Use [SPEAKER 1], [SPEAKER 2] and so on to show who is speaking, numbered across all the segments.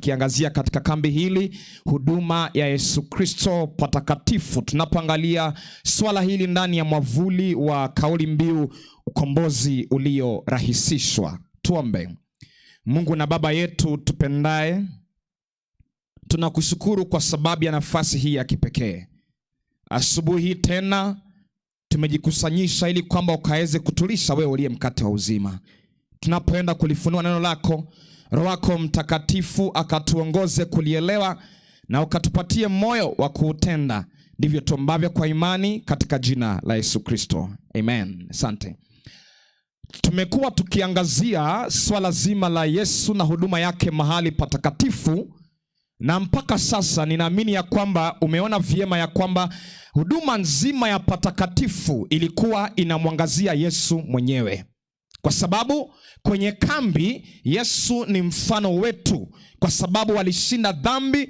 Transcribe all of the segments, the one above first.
[SPEAKER 1] tukiangazia katika kambi hili huduma ya Yesu Kristo patakatifu, tunapoangalia swala hili ndani ya mwavuli wa kauli mbiu ukombozi uliorahisishwa. Tuombe. Mungu na Baba yetu tupendaye, tunakushukuru kwa sababu ya nafasi hii ya kipekee. Asubuhi hii tena tumejikusanyisha ili kwamba ukaweze kutulisha wewe uliye mkate wa uzima. Tunapoenda kulifunua neno lako, Roho wako Mtakatifu akatuongoze kulielewa na ukatupatie moyo wa kuutenda. Ndivyo tuombavyo kwa imani katika jina la Yesu Kristo, amen. Asante. Tumekuwa tukiangazia swala zima la Yesu na huduma yake mahali patakatifu, na mpaka sasa ninaamini ya kwamba umeona vyema ya kwamba huduma nzima ya patakatifu ilikuwa inamwangazia Yesu mwenyewe, kwa sababu kwenye kambi Yesu ni mfano wetu, kwa sababu alishinda dhambi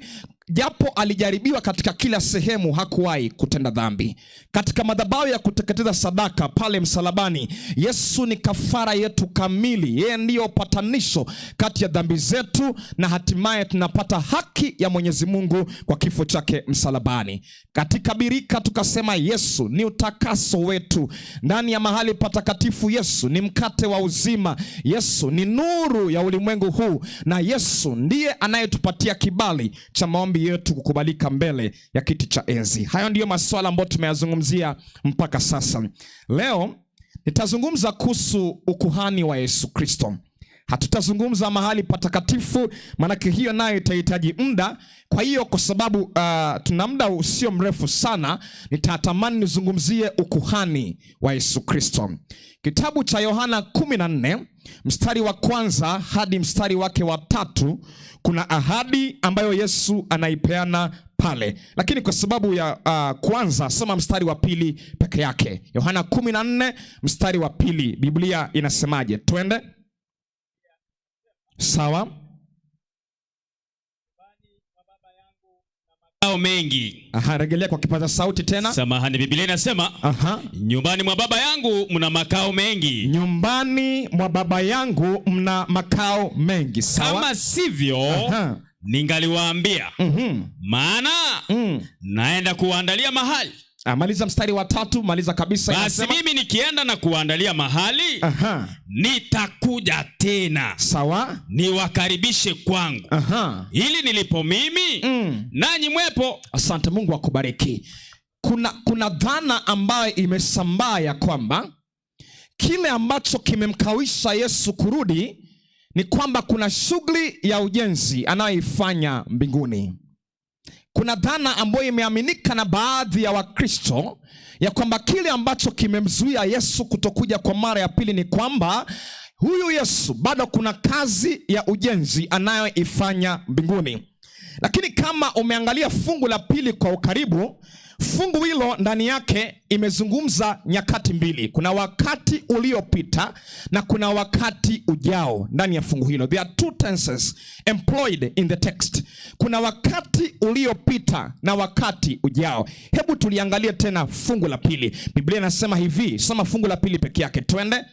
[SPEAKER 1] japo alijaribiwa katika kila sehemu, hakuwahi kutenda dhambi. Katika madhabahu ya kuteketeza sadaka pale msalabani, Yesu ni kafara yetu kamili. Yeye ndiyo patanisho kati ya dhambi zetu na hatimaye tunapata haki ya Mwenyezi Mungu kwa kifo chake msalabani. Katika birika tukasema Yesu ni utakaso wetu. Ndani ya mahali patakatifu Yesu ni mkate wa uzima. Yesu ni nuru ya ulimwengu huu, na Yesu ndiye anayetupatia kibali cha maombi yetu kukubalika mbele ya kiti cha enzi. Hayo ndiyo masuala ambayo tumeyazungumzia mpaka sasa. Leo nitazungumza kuhusu ukuhani wa Yesu Kristo. Hatutazungumza mahali patakatifu, maanake hiyo nayo itahitaji muda. Kwa hiyo kwa sababu tuna muda usio mrefu sana, nitatamani nizungumzie ukuhani wa Yesu Kristo. Kitabu cha Yohana 14 mstari wa kwanza hadi mstari wake wa tatu, kuna ahadi ambayo Yesu anaipeana pale, lakini kwa sababu ya kwanza soma mstari wa pili peke yake. Yohana 14 mstari wa pili, Biblia inasemaje? Twende sawa.
[SPEAKER 2] Makao mengi.
[SPEAKER 1] Aha, rejelea kwa kipaza sauti tena.
[SPEAKER 2] Samahani, Biblia inasema, nyumbani mwa Baba yangu mna makao mengi.
[SPEAKER 1] Nyumbani mwa Baba yangu mna makao mengi. Sawa.
[SPEAKER 2] Kama sivyo, ningaliwaambia. Maana naenda kuwaandalia mahali.
[SPEAKER 1] Maliza mstari wa tatu, maliza kabisa.
[SPEAKER 2] Basi
[SPEAKER 1] inasema,
[SPEAKER 2] mimi nikienda na kuandalia mahali, nitakuja tena.
[SPEAKER 1] Sawa.
[SPEAKER 2] Niwakaribishe kwangu. Ili nilipo mimi, nanyi mwepo.
[SPEAKER 1] Asante, Mungu akubariki. Kuna dhana ambayo imesambaa ya kwamba kile ambacho kimemkawisha Yesu kurudi ni kwamba kuna shughuli ya ujenzi anayoifanya mbinguni. Kuna dhana ambayo imeaminika na baadhi ya Wakristo ya kwamba kile ambacho kimemzuia Yesu kutokuja kwa mara ya pili ni kwamba huyu Yesu bado kuna kazi ya ujenzi anayoifanya mbinguni. Lakini kama umeangalia fungu la pili kwa ukaribu, fungu hilo ndani yake imezungumza nyakati mbili. Kuna wakati uliopita na kuna wakati ujao ndani ya fungu hilo. There are two tenses employed in the text. Kuna wakati uliopita na wakati ujao. Hebu tuliangalie tena fungu la pili. Biblia inasema hivi, soma fungu la pili peke yake. Twende.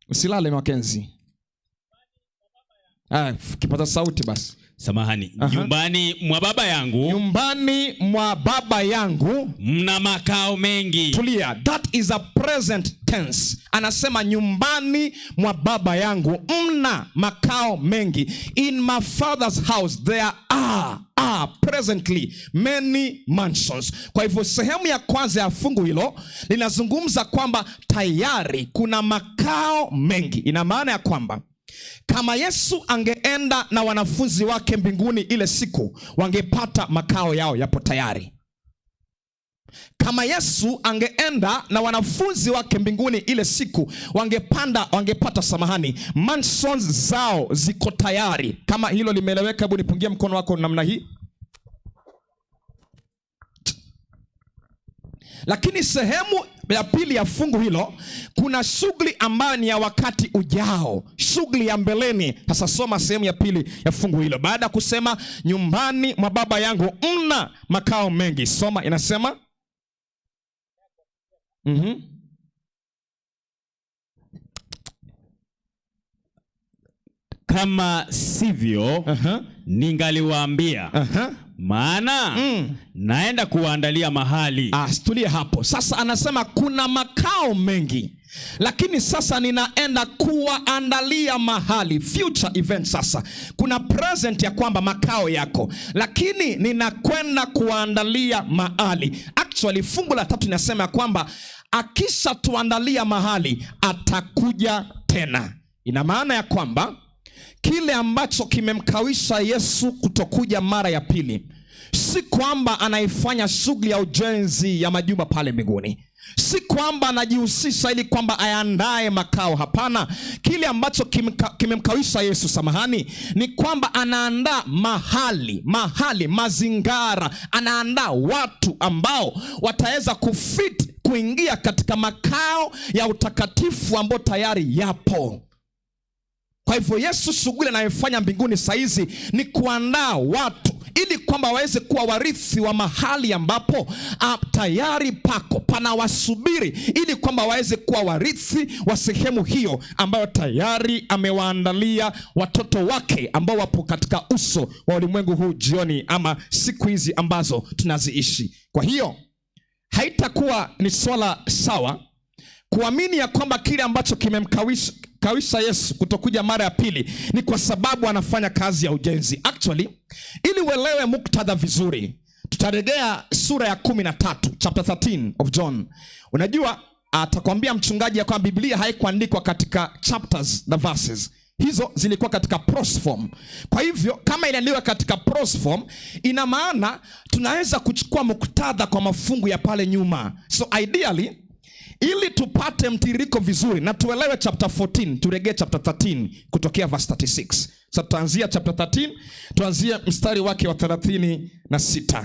[SPEAKER 1] Usilale Makenzi. Kipaza sauti basi.
[SPEAKER 2] Samahani. Nyumbani mwa Baba yangu,
[SPEAKER 1] nyumbani mwa Baba yangu
[SPEAKER 2] mna makao mengi.
[SPEAKER 1] Tulia, that is a present tense. Anasema nyumbani mwa Baba yangu mna makao mengi. In my father's house there are presently many mansions. Kwa hivyo sehemu ya kwanza ya fungu hilo linazungumza kwamba tayari kuna makao mengi. Ina maana ya kwamba kama Yesu angeenda na wanafunzi wake mbinguni ile siku, wangepata makao yao yapo tayari. Kama Yesu angeenda na wanafunzi wake mbinguni ile siku, wangepata samahani, mansions zao ziko tayari. Kama hilo limeeleweka, hebu nipungie mkono wako namna hii. Lakini sehemu ya pili ya fungu hilo kuna shughuli ambayo ni ya wakati ujao, shughuli ya mbeleni. Sasa soma sehemu ya pili ya fungu hilo. Baada ya kusema nyumbani mwa Baba yangu mna makao mengi, soma, inasema
[SPEAKER 2] Kama sivyo, ningaliwaambia, maana naenda kuwaandalia mahali.
[SPEAKER 1] Ah, tulie hapo. Sasa anasema kuna makao mengi, lakini sasa ninaenda kuwaandalia mahali. Future event. Sasa kuna present ya kwamba makao yako, lakini ninakwenda kuwaandalia mahali. Actually, fungu la 3 inasema ya kwamba akishatuandalia mahali atakuja tena. Ina maana ya kwamba kile ambacho kimemkawisha Yesu kutokuja mara ya pili si kwamba anaifanya shughuli ya ujenzi ya majumba pale mbinguni, si kwamba anajihusisha ili kwamba ayandae makao. Hapana, kile ambacho kimemkawisha Yesu, samahani, ni kwamba anaandaa mahali, mazingara, anaandaa watu ambao wataweza kufit kuingia katika makao ya utakatifu ambao tayari yapo. Kwa hivyo Yesu shughuli anayofanya mbinguni saizi ni kuandaa watu ili kwamba waweze kuwa warithi wa mahali ambapo tayari pako panawasubiri, ili kwamba waweze kuwa warithi wa sehemu hiyo ambayo tayari amewaandalia watoto wake ambao wapo katika uso wa ulimwengu huu jioni ama siku hizi ambazo tunaziishi. Kwa hiyo haitakuwa ni swala sawa kuamini ya kwamba kile ambacho kimemkawisha Yesu kutokuja mara ya pili ni kwa sababu anafanya kazi ya ujenzi. Actually, ili uelewe muktadha vizuri, tutarejea sura ya 13, chapter 13 of John. Unajua, atakwambia mchungaji ya kwamba Biblia haikuandikwa katika chapters na verses. Hizo zilikuwa katika prose form. Kwa hivyo kama iliandikwa katika prose form, ina maana tunaweza kuchukua muktadha kwa mafungu ya pale nyuma. So ideally, ili tupate mtiririko vizuri na tuelewe chapter 14, turegee chapter 13 kutokea verse 36. So tutaanzia chapter 13, tuanzie mstari wake wa 36.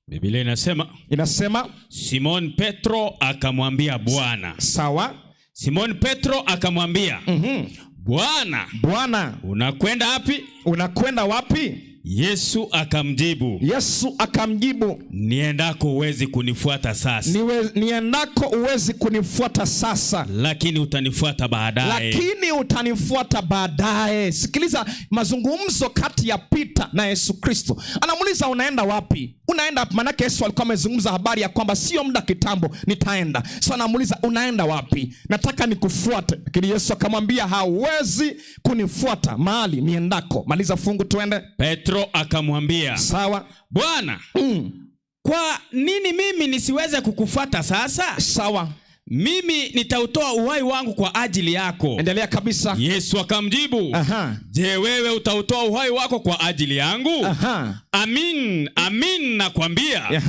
[SPEAKER 2] Biblia inasema,
[SPEAKER 1] Inasema,
[SPEAKER 2] Simon Petro akamwambia Bwana.
[SPEAKER 1] Sawa.
[SPEAKER 2] Simon Petro akamwambia, Bwana,
[SPEAKER 1] Bwana,
[SPEAKER 2] unakwenda wapi?
[SPEAKER 1] Unakwenda wapi?
[SPEAKER 2] Yesu akamjibu,
[SPEAKER 1] Yesu akamjibu,
[SPEAKER 2] niendako huwezi kunifuata sasa,
[SPEAKER 1] Niendako huwezi kunifuata sasa,
[SPEAKER 2] lakini utanifuata baadaye.
[SPEAKER 1] Lakini utanifuata baadaye. Sikiliza mazungumzo kati ya Peter na Yesu Kristo. Anamuuliza unaenda wapi? Unaenda wapi? Maanake Yesu alikuwa amezungumza habari ya kwamba sio muda kitambo nitaenda. So anamuuliza unaenda wapi? Nataka nikufuate. Lakini Yesu akamwambia hawezi kunifuata mahali niendako. Maliza fungu tuende.
[SPEAKER 2] Petro akamwambia,
[SPEAKER 1] Sawa.
[SPEAKER 2] Bwana, kwa nini mimi nisiweze kukufuata sasa?
[SPEAKER 1] Sawa.
[SPEAKER 2] Mimi nitautoa uhai wangu kwa ajili yako.
[SPEAKER 1] Endelea kabisa.
[SPEAKER 2] Yesu akamjibu, Je, wewe utautoa uhai wako kwa ajili yangu? Amin, amin nakwambia,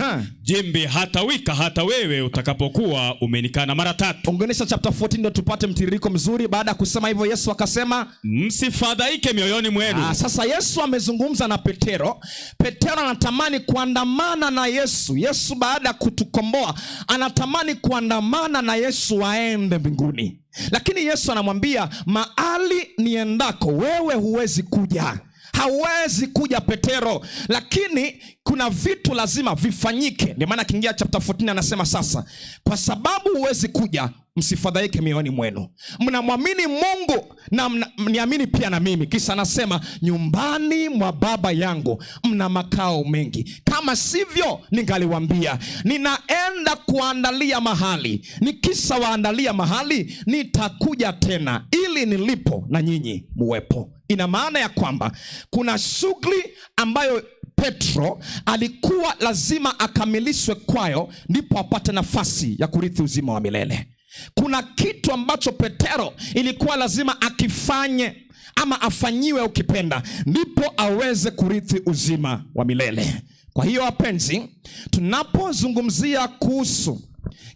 [SPEAKER 2] jembe hatawika hata wewe utakapokuwa umenikana mara tatu.
[SPEAKER 1] Unganisha chapter 14 ndio tupate mtiririko mzuri. Baada ya kusema hivyo Yesu akasema,
[SPEAKER 2] msifadhaike mioyoni mwenu.
[SPEAKER 1] Sasa Yesu amezungumza na Petero. Petero anatamani kuandamana na Yesu. Yesu baada ya kutukomboa anatamani kuandamana na Yesu aende mbinguni. Lakini Yesu anamwambia mahali niendako wewe huwezi kuja. Hawezi kuja Petero, lakini kuna vitu lazima vifanyike. Ndio maana akiingia chapter 14 anasema sasa, kwa sababu huwezi kuja, msifadhaike mioyoni mwenu. Mnamwamini Mungu na mniamini pia na mimi. Kisha anasema nyumbani mwa Baba yangu mna makao mengi, kama sivyo ningaliwaambia. Ninaenda kuandalia mahali, nikishawaandalia mahali nitakuja tena, ili nilipo na nyinyi muwepo. Ina maana ya kwamba kuna shughuli ambayo Petro alikuwa lazima akamilishwe kwayo ndipo apate nafasi ya kurithi uzima wa milele. Kuna kitu ambacho Petro ilikuwa lazima akifanye ama afanyiwe ukipenda, ndipo aweze kurithi uzima wa milele. Kwa hiyo wapenzi, tunapozungumzia kuhusu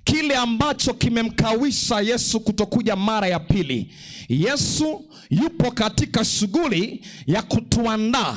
[SPEAKER 1] kile ambacho kimemkawisha Yesu kutokuja mara ya pili, Yesu yupo katika shughuli ya kutuandaa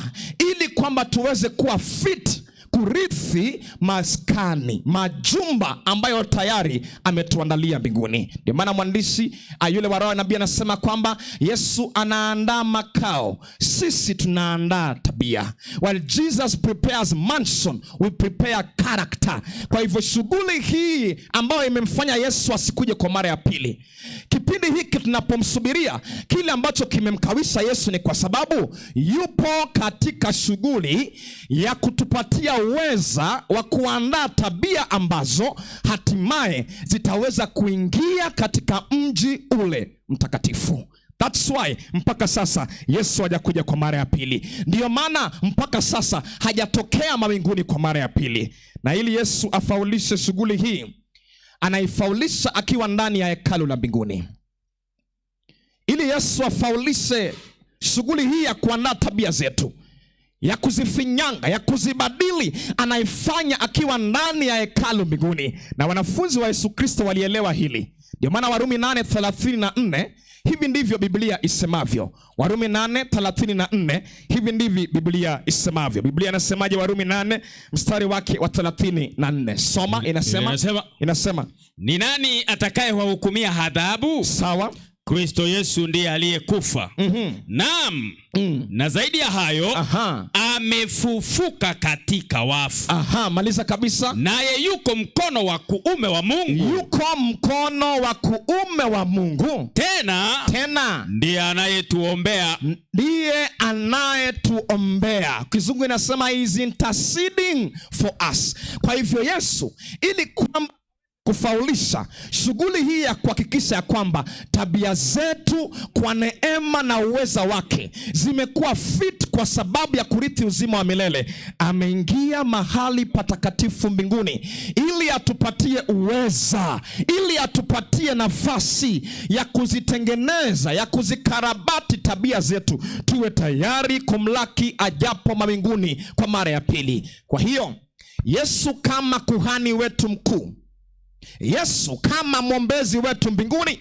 [SPEAKER 1] ili kwamba tuweze kuwa fit kurithi Kurithi maskani, majumba ambayo tayari ametuandalia mbinguni. Ndio maana mwandishi yule wa Roho nabii anasema kwamba Yesu anaandaa makao, sisi tunaandaa tabia. While Jesus prepares mansion, we prepare character. Kwa hivyo shughuli hii ambayo imemfanya Yesu asikuje kwa mara ya pili, kipindi hiki tunapomsubiria, kile ambacho kimemkawisha Yesu ni kwa sababu yupo katika shughuli ya kutupatia uweza wa kuandaa tabia ambazo hatimaye zitaweza kuingia katika mji ule mtakatifu. That's why mpaka sasa Yesu hajakuja kwa mara ya pili. Ndiyo maana mpaka sasa hajatokea mawinguni kwa mara ya pili. Na ili Yesu afaulishe shughuli hii, anaifaulisha akiwa ndani ya hekalu la mbinguni. Ili Yesu afaulishe shughuli hii ya kuandaa tabia zetu, ya kuzifinyanga, ya kuzibadili, anaifanya akiwa ndani ya hekalu mbinguni. Na wanafunzi wa Yesu Kristo walielewa hili. Ndio maana Warumi 8:34 hivi ndivyo Biblia isemavyo. Warumi 8:34 hivi ndivyo Biblia isemavyo. Biblia inasemaje? Warumi 8 mstari wake wa 34. Soma, inasema,
[SPEAKER 2] Inasema,
[SPEAKER 1] inasema,
[SPEAKER 2] ni nani atakayewahukumia adhabu?
[SPEAKER 1] Sawa.
[SPEAKER 2] Kristo Yesu ndiye aliyekufa. Naam. Na zaidi ya hayo, amefufuka katika wafu.
[SPEAKER 1] Aha, maliza kabisa.
[SPEAKER 2] Naye yuko mkono wa kuume wa Mungu.
[SPEAKER 1] Yuko mkono wa kuume wa Mungu.
[SPEAKER 2] Tena,
[SPEAKER 1] Tena
[SPEAKER 2] ndiye anayetuombea.
[SPEAKER 1] Ndiye anayetuombea. Kizungu inasema he is interceding for us. Kwa hivyo Yesu, ili kwamba kufaulisha shughuli hii ya kuhakikisha ya kwamba tabia zetu kwa neema na uweza wake zimekuwa fit kwa sababu ya kurithi uzima wa milele, ameingia mahali patakatifu mbinguni ili atupatie uweza, ili atupatie nafasi ya kuzitengeneza, ya kuzikarabati tabia zetu, tuwe tayari kumlaki ajapo mawinguni kwa mara ya pili. Kwa hiyo Yesu kama kuhani wetu mkuu, Yesu kama mwombezi wetu mbinguni,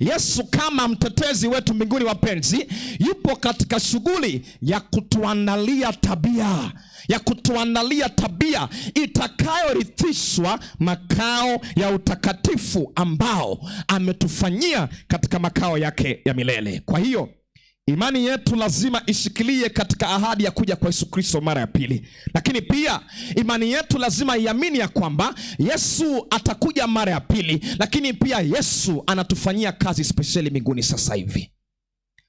[SPEAKER 1] Yesu kama mtetezi wetu mbinguni, wapenzi, yupo katika shughuli ya kutuandalia tabia, ya kutuandalia tabia itakayorithishwa makao ya utakatifu ambao ametufanyia katika makao yake ya milele. Kwa hiyo imani yetu lazima ishikilie katika ahadi ya kuja kwa Yesu Kristo mara ya pili, lakini pia imani yetu lazima iamini ya kwamba Yesu atakuja mara ya pili, lakini pia Yesu anatufanyia kazi spesheli mbinguni sasa hivi.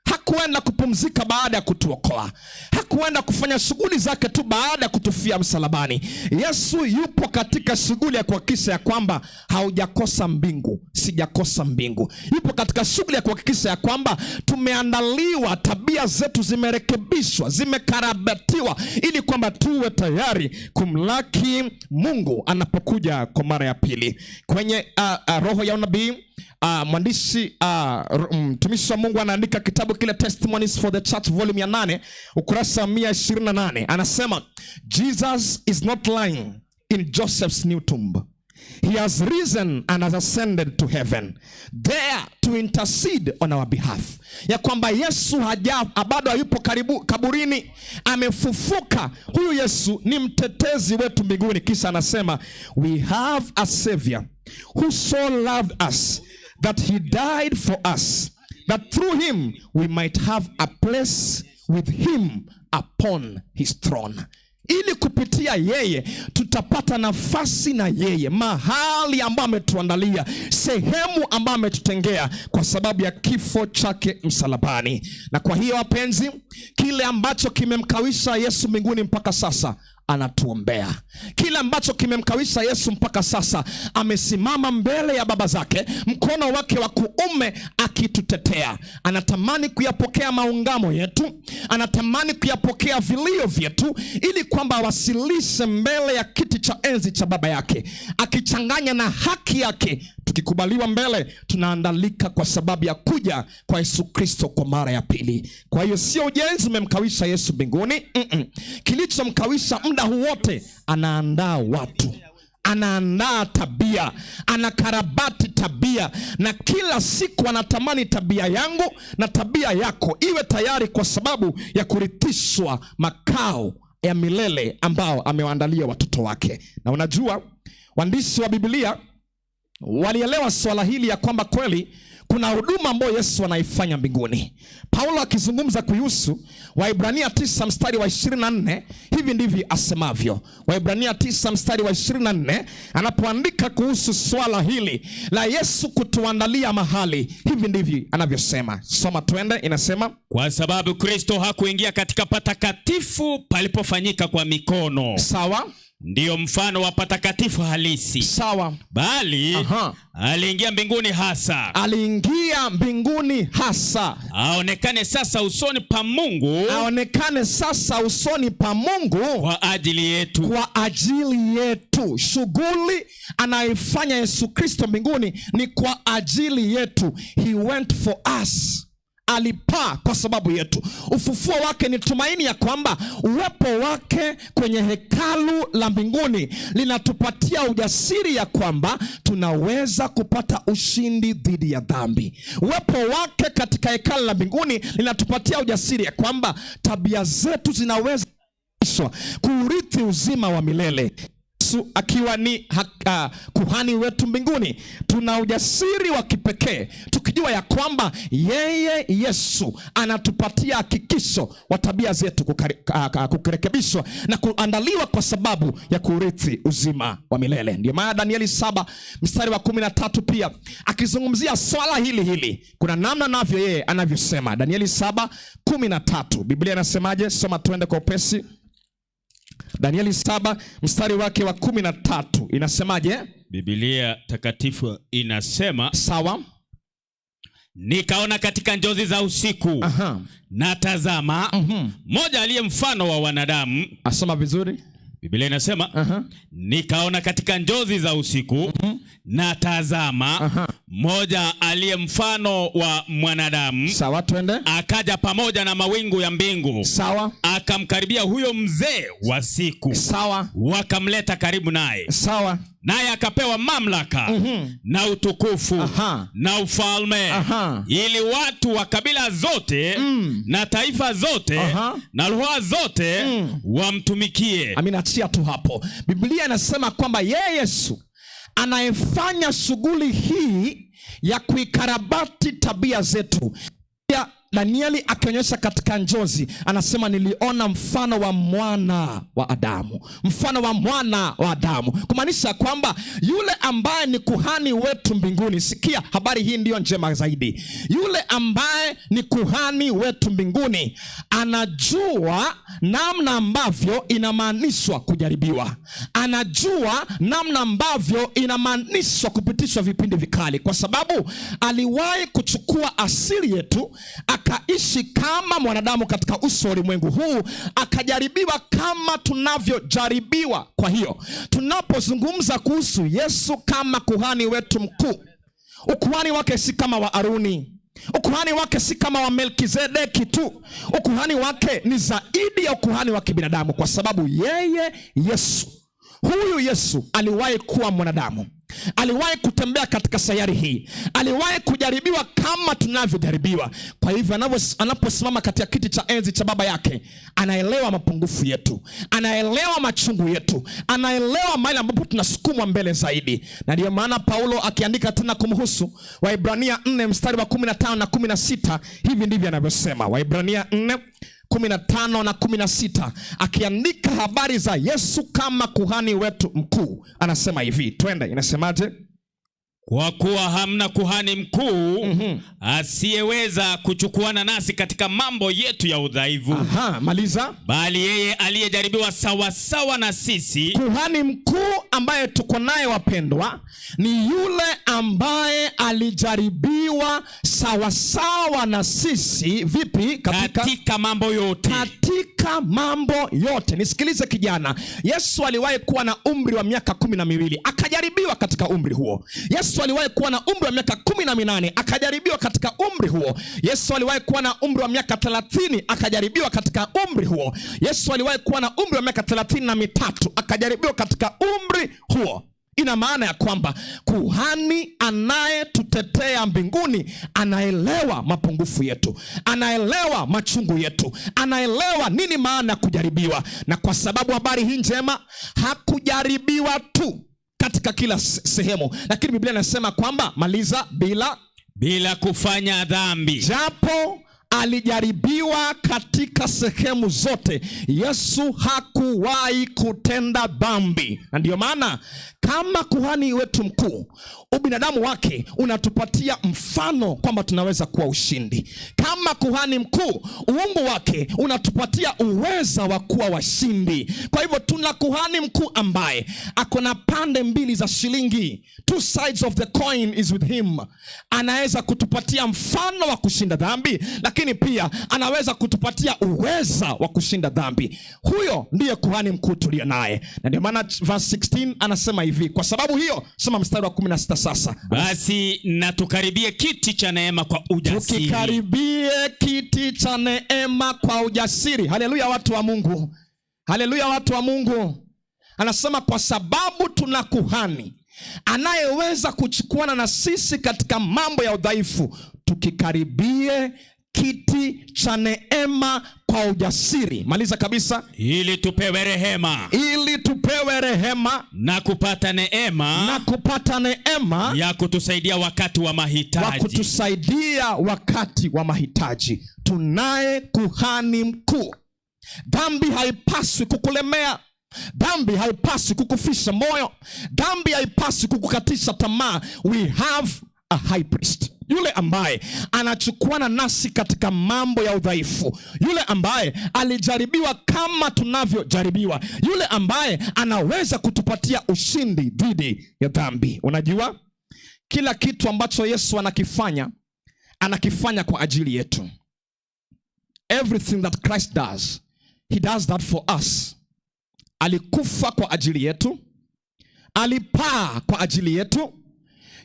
[SPEAKER 1] Hakuenda kupumzika baada ya kutuokoa, hakuenda kufanya shughuli zake tu baada ya kutufia msalabani. Yesu yupo katika shughuli ya kuhakikisha ya kwamba haujakosa mbingu, sijakosa mbingu. Yupo katika shughuli ya kuhakikisha ya kwamba tumeandaliwa, tabia zetu zimerekebishwa, zimekarabatiwa, ili kwamba tuwe tayari kumlaki Mungu anapokuja kwa mara ya pili. Kwenye roho ya unabii, mwandishi, mtumishi wa Mungu anaandika kitabu kile Testimonies for the Church volume ya 8 ukurasa 128, anasema Jesus is not lying in Joseph's new tomb. He has risen and has ascended to heaven there to intercede on our behalf. Ya kwamba Yesu haja bado hayupo karibu kaburini, amefufuka. Huyu Yesu ni mtetezi wetu mbinguni. Kisha anasema we have a savior who so loved us that he died for us, that through him we might have a place with him upon his throne. Ili kupitia yeye tutapata nafasi na yeye mahali ambayo ametuandalia, sehemu ambayo ametutengea kwa sababu ya kifo chake msalabani. Na kwa hiyo wapenzi, kile ambacho kimemkawisha Yesu mbinguni mpaka sasa anatuombea. Kile ambacho kimemkawisha Yesu mpaka sasa, amesimama mbele ya baba zake, mkono wake wa kuume akitutetea. Anatamani kuyapokea maungamo yetu, anatamani kuyapokea vilio vyetu, ili kwamba awasilishe mbele ya kiti cha enzi cha baba yake, akichanganya na haki yake. Tukikubaliwa mbele, tunaandalika kwa sababu ya kuja kwa Yesu Kristo kwa mara ya pili. Kwa hiyo sio ujenzi umemkawisha Yesu mbinguni. Kilichomkawisha muda huu wote, anaandaa watu, anaandaa tabia, anakarabati tabia, na kila siku anatamani tabia yangu na tabia yako iwe tayari kwa sababu ya kurithishwa makao ya ya milele ambao amewaandalia watoto wake. Na unajua waandishi wa Biblia walielewa swala hili ya kwamba kweli kuna huduma ambayo Yesu anaifanya mbinguni. Paulo akizungumza kuhusu Waibrania 9 mstari wa 24, hivi ndivyo asemavyo. Waibrania 9 mstari wa 24, anapoandika kuhusu swala hili la Yesu kutuandalia mahali, hivi ndivyo anavyosema. Soma twende, inasema
[SPEAKER 2] kwa sababu Kristo hakuingia katika patakatifu palipofanyika kwa mikono.
[SPEAKER 1] Sawa.
[SPEAKER 2] Ndiyo mfano wa patakatifu halisi.
[SPEAKER 1] Sawa.
[SPEAKER 2] Bali aliingia mbinguni hasa.
[SPEAKER 1] Aliingia mbinguni hasa.
[SPEAKER 2] Aonekane sasa usoni pa Mungu.
[SPEAKER 1] Aonekane sasa usoni pa Mungu
[SPEAKER 2] kwa ajili yetu.
[SPEAKER 1] Kwa ajili yetu. Shughuli anaifanya Yesu Kristo mbinguni ni kwa ajili yetu. He went for us. Alipaa kwa sababu yetu. Ufufuo wake ni tumaini ya kwamba uwepo wake kwenye hekalu la mbinguni linatupatia ujasiri ya kwamba tunaweza kupata ushindi dhidi ya dhambi. Uwepo wake katika hekalu la mbinguni linatupatia ujasiri ya kwamba tabia zetu zinaweza kuurithi uzima wa milele. Yesu akiwa ni kuhani wetu mbinguni, tuna ujasiri wa kipekee tukijua ya kwamba yeye Yesu anatupatia hakikisho wa tabia zetu kurekebishwa na kuandaliwa kwa sababu ya kurithi uzima wa milele. Ndio maana Danieli 7 mstari wa 13 pia akizungumzia swala hili hili, kuna namna navyo yeye anavyosema. Danieli 7:13, Biblia inasemaje? Soma twende kwa upesi. Danieli 7 mstari wake wa 13 inasemaje?
[SPEAKER 2] Biblia takatifu inasema,
[SPEAKER 1] sawa,
[SPEAKER 2] nikaona katika njozi za usiku, na tazama, mmoja aliye mfano wa wanadamu.
[SPEAKER 1] Asoma vizuri.
[SPEAKER 2] Biblia inasema, nikaona katika njozi za usiku, na tazama, mmoja aliye mfano wa mwanadamu.
[SPEAKER 1] Sawa, twende.
[SPEAKER 2] Akaja pamoja na mawingu ya mbingu.
[SPEAKER 1] Sawa.
[SPEAKER 2] Akamkaribia huyo mzee wa siku.
[SPEAKER 1] Sawa.
[SPEAKER 2] Wakamleta karibu naye.
[SPEAKER 1] Sawa.
[SPEAKER 2] Naye akapewa mamlaka na utukufu na ufalme, ili watu wa kabila zote na taifa zote na lugha zote wamtumikie.
[SPEAKER 1] Amina, achia tu hapo. Biblia inasema kwamba yeye Yesu anayefanya shughuli hii ya kuikarabati tabia zetu. Danieli akionyesha katika njozi, anasema niliona mfano wa mwana wa Adamu. Mfano wa mwana wa Adamu. Kumaanisha kwamba yule ambaye ni kuhani wetu mbinguni, sikia habari hii ndiyo njema zaidi. Yule ambaye ni kuhani wetu mbinguni anajua namna ambavyo inamaanishwa kujaribiwa. Anajua namna ambavyo inamaanishwa kupitishwa vipindi vikali, kwa sababu aliwahi kuchukua asili yetu, akaishi kama mwanadamu katika uso wa ulimwengu huu, akajaribiwa kama tunavyojaribiwa. Kwa hiyo tunapozungumza kuhusu Yesu kama kuhani wetu mkuu, ukuhani wake si kama wa Aruni, ukuhani wake si kama wa Melkizedeki tu, ukuhani wake ni zaidi ya ukuhani wa kibinadamu, kwa sababu yeye Yesu, huyu Yesu aliwahi kuwa mwanadamu. Aliwahi kutembea katika sayari hii, aliwahi kujaribiwa kama tunavyojaribiwa. Kwa hivyo anaposimama katika kiti cha enzi cha baba yake, anaelewa mapungufu yetu, anaelewa machungu yetu, anaelewa mahali ambapo tunasukumwa mbele zaidi. Na ndio maana Paulo akiandika tena kumhusu Waibrania 4 mstari wa 15 na 16, hivi ndivyo anavyosema. Waibrania 4 15 na 16, akiandika habari za Yesu kama kuhani wetu mkuu, anasema hivi, twende, inasemaje?
[SPEAKER 2] Kwa kuwa hamna kuhani mkuu asiyeweza kuchukuana nasi katika mambo yetu ya udhaifu.
[SPEAKER 1] Maliza.
[SPEAKER 2] Bali yeye aliyejaribiwa sawa sawa na sisi.
[SPEAKER 1] Kuhani mkuu ambaye tuko naye wapendwa ni yule ambaye alijaribiwa sawa sawa na sisi. Vipi?
[SPEAKER 2] Katika mambo yote.
[SPEAKER 1] Katika mambo yote. Nisikilize kijana, Yesu aliwahi kuwa na umri wa miaka 12, akajaribiwa katika umri huo. Yesu aliwahi kuwa na umri wa miaka 18, akajaribiwa katika umri huo. Yesu aliwahi kuwa na umri wa miaka 30, akajaribiwa katika umri huo. Yesu aliwahi kuwa na umri wa miaka 33, akajaribiwa katika umri huo. Ina maana ya kwamba kuhani anayetutetea mbinguni anaelewa mapungufu yetu, anaelewa machungu yetu, anaelewa nini maana ya kujaribiwa. Na kwa sababu habari hii njema, hakujaribiwa tu katika kila sehemu, lakini Biblia inasema kwamba, maliza,
[SPEAKER 2] bila kufanya dhambi,
[SPEAKER 1] japo alijaribiwa katika sehemu zote, Yesu hakuwahi kutenda dhambi. Na ndiyo maana kama kuhani wetu mkuu, ubinadamu wake unatupatia mfano kwamba tunaweza kuwa ushindi. Kama kuhani mkuu, uungu wake unatupatia uweza wa kuwa washindi. Kwa hivyo tuna kuhani mkuu ambaye ako na pande mbili za shilingi. Two sides of the coin is with him. Anaweza kutupatia mfano wa kushinda dhambi, lakini pia anaweza kutupatia uweza wa kushinda dhambi. Huyo ndiye kuhani mkuu tulio naye. Na ndio maana verse 16 anasema hivi, kwa sababu hiyo, soma mstari wa 16 sasa.
[SPEAKER 2] Basi na tukaribie kiti cha neema kwa ujasiri.
[SPEAKER 1] Tukikaribie kiti cha neema kwa ujasiri. Haleluya watu wa Mungu. Haleluya watu wa Mungu. Anasema kwa sababu tuna kuhani anayeweza kuchukuana na sisi katika mambo ya udhaifu, tukikaribie kiti cha neema kwa ujasiri. Maliza kabisa.
[SPEAKER 2] Ili tupewe rehema.
[SPEAKER 1] Ili tupewe rehema.
[SPEAKER 2] Na kupata neema.
[SPEAKER 1] Na kupata neema.
[SPEAKER 2] Ya kutusaidia wakati wa mahitaji.
[SPEAKER 1] Wa kutusaidia wakati wa mahitaji. Tunaye kuhani mkuu. Dhambi haipaswi kukulemea. Dhambi haipaswi kukufisha moyo. Dhambi haipaswi kukukatisha tamaa. We have a high priest. Yule ambaye anachukuana nasi katika mambo ya udhaifu, yule ambaye alijaribiwa kama tunavyojaribiwa, yule ambaye anaweza kutupatia ushindi dhidi ya dhambi. Unajua, kila kitu ambacho Yesu anakifanya, anakifanya kwa ajili yetu. Everything that Christ does, he does that for us. Alikufa kwa ajili yetu, alipaa kwa ajili yetu,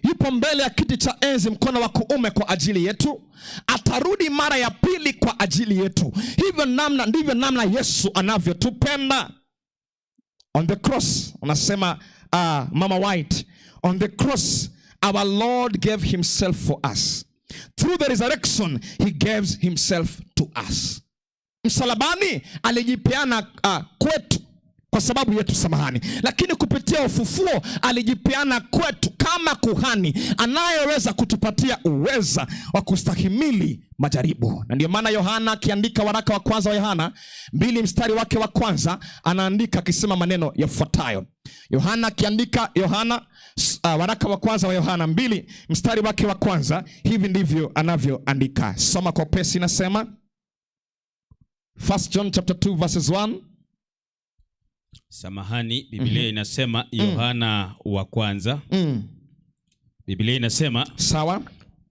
[SPEAKER 1] yupo mbele ya kiti cha enzi mkono wa kuume kwa ajili yetu, atarudi mara ya pili kwa ajili yetu. Hivyo namna ndivyo namna Yesu anavyotupenda. On the cross, unasema Mama White, on the cross our Lord gave himself for us. Through the resurrection he gave himself to us. Msalabani alijipeana kwetu kwa sababu yetu, samahani, lakini kupitia ufufuo alijipeana kwetu kama kuhani anayeweza kutupatia uweza wa kustahimili majaribu. Na ndio maana Yohana akiandika waraka wa kwanza wa Yohana 2 mstari wake wa kwanza anaandika akisema maneno yafuatayo. Yohana akiandika Yohana waraka wa kwanza wa Yohana 2 mstari wake wa kwanza, hivi ndivyo anavyoandika. Soma kwa pesi, nasema 1 John chapter 2 verses 1.
[SPEAKER 2] Samahani, Biblia inasema Yohana wa kwanza. Biblia inasema
[SPEAKER 1] sawa,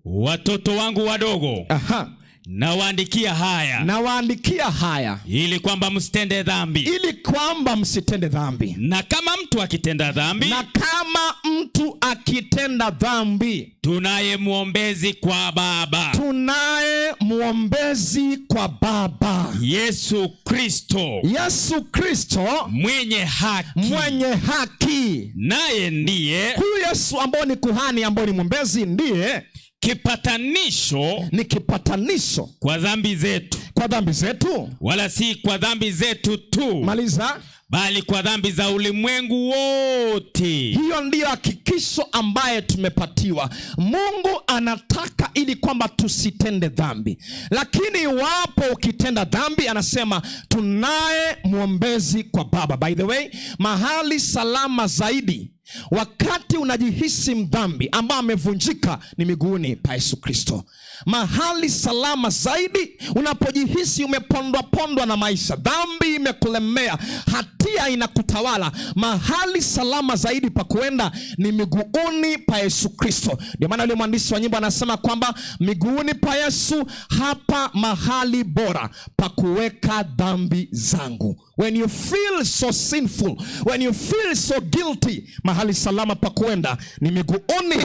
[SPEAKER 2] watoto wangu wadogo,
[SPEAKER 1] aha,
[SPEAKER 2] nawaandikia haya,
[SPEAKER 1] nawaandikia haya
[SPEAKER 2] ili kwamba msitende dhambi,
[SPEAKER 1] ili kwamba msitende dhambi.
[SPEAKER 2] Na kama mtu akitenda dhambi,
[SPEAKER 1] na kama mtu akitenda dhambi,
[SPEAKER 2] tunaye muombezi kwa Baba,
[SPEAKER 1] tunaye muombezi kwa Baba,
[SPEAKER 2] Yesu Kristo,
[SPEAKER 1] Yesu Kristo
[SPEAKER 2] mwenye haki,
[SPEAKER 1] mwenye haki.
[SPEAKER 2] Naye ndiye
[SPEAKER 1] huyu Yesu ambao ni kuhani, ambao ni mwombezi, ndiye
[SPEAKER 2] kipatanisho,
[SPEAKER 1] ni kipatanisho
[SPEAKER 2] kwa dhambi zetu,
[SPEAKER 1] kwa dhambi zetu,
[SPEAKER 2] wala si kwa dhambi zetu tu,
[SPEAKER 1] maliza,
[SPEAKER 2] bali kwa dhambi za ulimwengu wote.
[SPEAKER 1] Hiyo ndiyo hakikisho ambaye tumepatiwa. Mungu anataka ili kwamba tusitende dhambi, lakini iwapo ukitenda dhambi, anasema tunaye mwombezi kwa Baba. By the way, mahali salama zaidi wakati unajihisi mdhambi ambaye amevunjika ni miguuni pa Yesu Kristo. Mahali salama zaidi unapojihisi umepondwa pondwa na maisha, dhambi imekulemea, hatia inakutawala, mahali salama zaidi pa kuenda ni miguuni pa Yesu Kristo. Ndio maana yule mwandishi wa nyimbo anasema kwamba miguuni pa Yesu, hapa mahali bora pa kuweka dhambi zangu. When you feel so sinful, when you feel so guilty, mahali salama pa kuenda ni miguuni.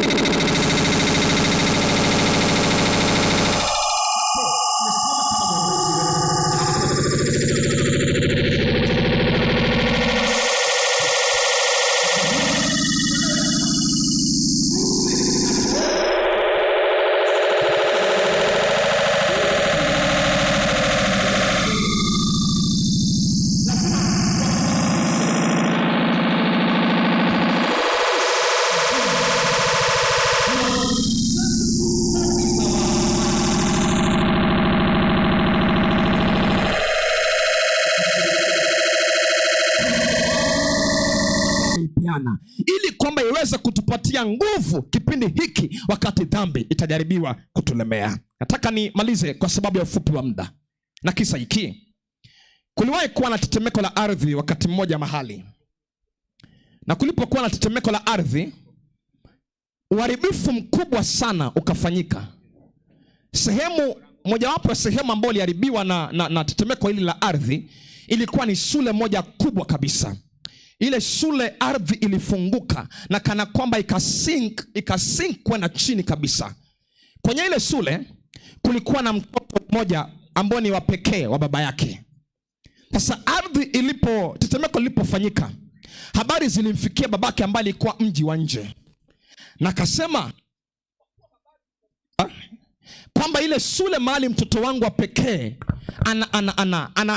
[SPEAKER 1] kupeana, ili kwamba iweze kutupatia nguvu kipindi hiki, wakati dhambi itajaribiwa kutulemea. Nataka nimalize kwa sababu ya ufupi wa muda na kisa hiki. Kuliwahi kuwa na tetemeko la ardhi wakati mmoja mahali, na kulipokuwa na tetemeko la ardhi, uharibifu mkubwa sana ukafanyika. Sehemu mojawapo ya sehemu ambayo iliharibiwa na tetemeko hili la ardhi ilikuwa ni shule moja kubwa kabisa. Ile shule ardhi ilifunguka na kana kwamba ikasink kwenda chini kabisa. Kwenye ile shule kulikuwa na mtoto mmoja ambao ni wa pekee wa baba yake. Sasa ardhi ilipo, tetemeko lilipofanyika, habari zilimfikia babake ambaye alikuwa mji wa nje, na akasema kwamba ile shule mahali mtoto wangu wa pekee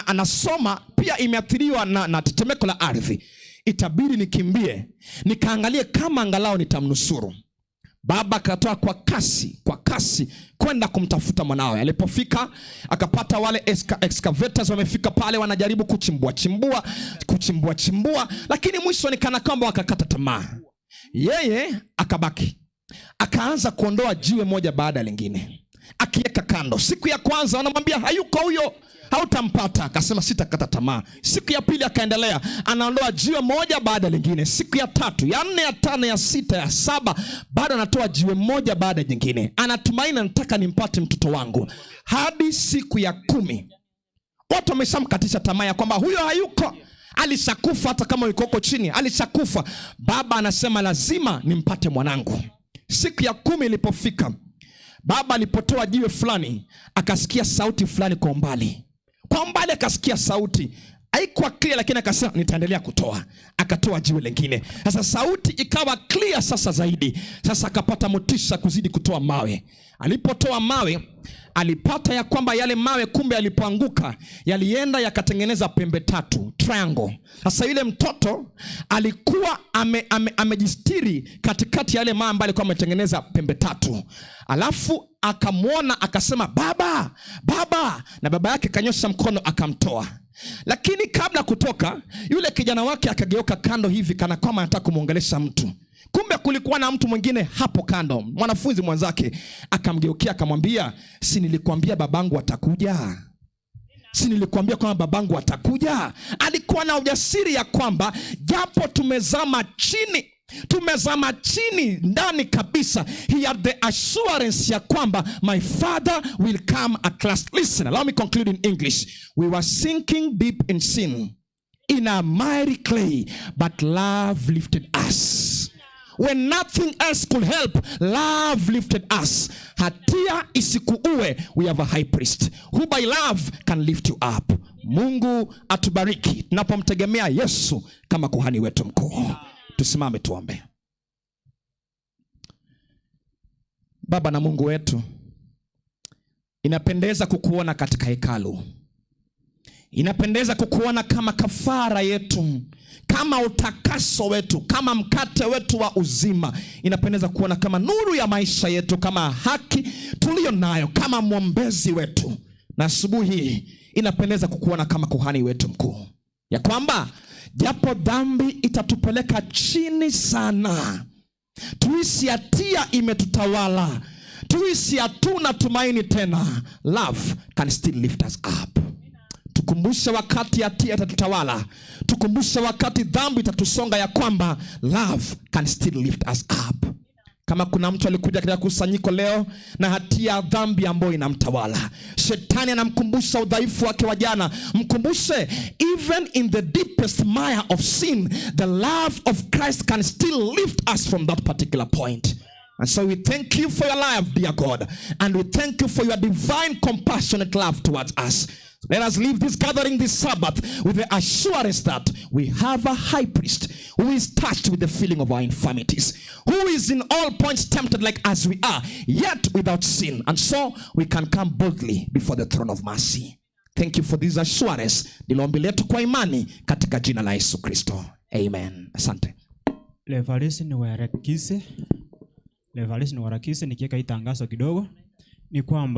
[SPEAKER 1] anasoma pia imeathiriwa na tetemeko la ardhi, itabidi nikimbie nikaangalie kama angalau nitamnusuru. Baba akatoa kwa kasi, kwa kasi kwenda kumtafuta mwanawe. Alipofika akapata wale excavators wamefika pale, wanajaribu kuchimbua chimbua, kuchimbua chimbua, lakini mwisho ni kana kwamba wakakata tamaa. Yeye akabaki, akaanza kuondoa jiwe moja baada ya lingine, akiweka kando. Siku ya kwanza wanamwambia hayuko huyo, hautampata. Akasema sitakata tamaa. Siku ya pili akaendelea, anaondoa jiwe moja baada ya lingine. Siku ya tatu, ya nne, ya tano, ya sita, ya saba, bado anatoa jiwe moja baada ya jingine. Anatumaini, anataka nimpate mtoto wangu. Hadi siku ya 10 watu wameshamkatisha tamaa ya kwamba huyo hayuko, alishakufa. Hata kama yuko huko chini alishakufa. Baba anasema lazima nimpate mwanangu. Siku ya 10 ilipofika, baba alipotoa jiwe fulani, akasikia sauti fulani kwa umbali. Kwa umbali akasikia sauti. Haikuwa clear, lakini akasema nitaendelea kutoa. Akatoa jiwe lingine. Sasa sauti ikawa clear sasa zaidi. Sasa akapata motisha kuzidi kutoa mawe. Alipotoa mawe, alipata ya kwamba yale mawe kumbe yalipoanguka yalienda yakatengeneza pembe tatu, triangle. Sasa yule mtoto alikuwa amejistiri katikati ya yale mawe ambayo alikuwa ametengeneza pembe tatu. Alafu akamwona akasema baba, baba, na baba yake kanyosha mkono akamtoa. Lakini kabla kutoka, yule kijana wake akageuka kando hivi kana kwamba anataka kumuongelesha mtu. Kumbe kulikuwa na mtu mwingine hapo kando, mwanafunzi mwenzake. Akamgeukia akamwambia, si nilikuambia babangu atakuja? Si nilikuambia kwamba babangu atakuja? Alikuwa na ujasiri ya kwamba japo tumezama chini, tumezama chini ndani kabisa, he had the assurance ya kwamba my father will come at last. Listen, allow me conclude in English. We were sinking deep in sin, in a miry clay, but love lifted us. When nothing else could help, love lifted us. Hatia isikuue, we have a high priest who by love can lift you up. Mungu atubariki tunapomtegemea Yesu kama kuhani wetu mkuu. Tusimame tuombe. Baba na Mungu wetu, inapendeza kukuona katika hekalu. Inapendeza kukuona kama kafara yetu, kama utakaso wetu, kama mkate wetu wa uzima. Inapendeza kuona kama nuru ya maisha yetu, kama haki tuliyo nayo, kama mwombezi wetu. Na asubuhi inapendeza kukuona kama kuhani wetu mkuu, ya kwamba japo dhambi itatupeleka chini sana, tuisi hatia imetutawala, tuisi hatuna tumaini tena, love can still lift us up. Tukumbushe wakati hatia itatutawala, tukumbushe wakati dhambi itatusonga, ya kwamba love can still lift us up. Kama kuna mtu alikuja katika kusanyiko leo na hatia ya dhambi ambayo inamtawala, shetani anamkumbusha udhaifu wake wa jana, mkumbushe even in the deepest mire of sin, the love of Christ can still lift us from that particular point. And so we thank you for your love, dear God, and we thank you for your divine compassionate love towards us. Let us leave this gathering this Sabbath with the assurance that we have a high priest who is touched with the feeling of our infirmities, who is in all points tempted like as we are, yet without sin. And so we can come boldly before the throne of mercy. Thank you for this assurance. Ndilo ombi letu kwa imani katika jina la Yesu Kristo. Amen. Asante.
[SPEAKER 3] Levalisi ni warakise. Levalisi ni warakise, nikiweka hii tangazo kidogo ni kwamba